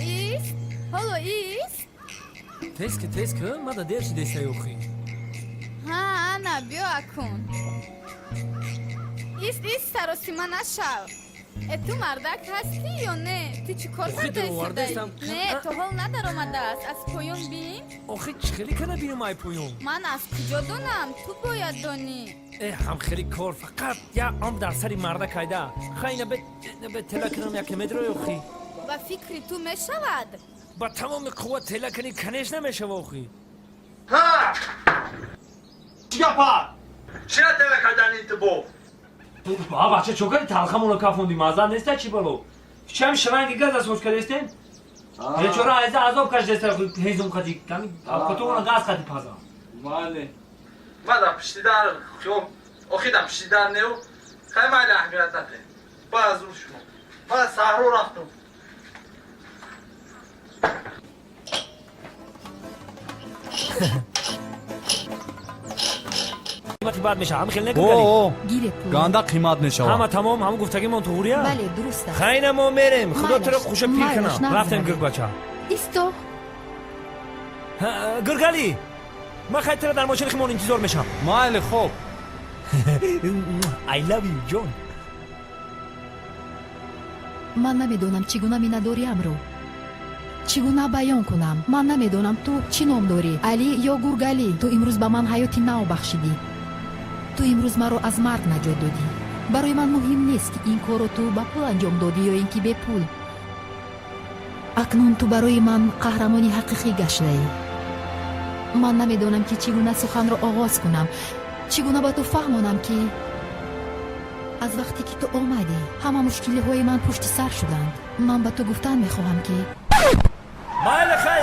Ист, ҳоло ист. Тез ки, тез ки, мада дер шидесай охи. Ҳа, ана биё акун. Ист, ист, саросима нашав. Э, ту мардак ҳастӣ ё не? Ту чӣ кор Охи, кардаи? даровардаистам. Не, то ҳол надаромадааст. Аз поён бин. Охи, чӣ хеле кана бинум ай поён? Ман аз куҷо донам? Ту бояд донӣ. Э, ҳам хеле кор фақат як ом дар сари марда кайда. Хайна бе тела кунам, яке медрои охи. Ба фикри ту мешавад? Ба тамоми қувва тела кунӣ, конечно, мешава охи. Ҳа, чӣ гапа? Чира тела кардани ту бо? А, бача, чо кади талхамоно кафонди? Маза неста, чӣ бало? Чам шланги газ асоз кардестем? Бечора айза азоб кашидеста, ҳезум қати ками авқотумона газ қати пазам. Мале. Ма дар пишти дар хиёл, охи, дар пишти дар неу. Хай, майли, аҳамият нате. Ба зур шумо. Ма саҳро рафтум. Қимати бад мешава, ҳам хел накарди? О, Гире пул. Ганда қимат Ҳама мешавад. Тамом, ҳама гуфтагимон туғрия? Бале, дуруст аст. Хайна, мо мерем, худо туро Майлаш, хуша пир майлаш, кунам. нағз Рафтем. равем. Гургбача. Исто. Гургали, ман хай туро дар мошини химон интизор мешавам. Майли, хоб. I love you, ҷон. Ман намедонам, чӣ гуна миннатдориамро чӣ гуна баён кунам. Ман намедонам, ту чӣ ном дорӣ, Алӣ ё Гургалӣ. Ту имрӯз ба ман ҳаёти нав бахшидӣ. Ту имрӯз маро аз марг наҷот додӣ. Барои ман муҳим нест, ки ин корро ту ба пул анҷом додӣ ё ин ки бепул. Акнун ту барои ман қаҳрамони ҳақиқӣ гаштаӣ. Ман намедонам, ки чӣ гуна суханро оғоз кунам, чӣ гуна ба ту фаҳмонам, ки аз вақте ки ту омадӣ, ҳама мушкилиҳои ман пушти сар шуданд. Ман ба ту гуфтан мехоҳам, ки Майли, хай.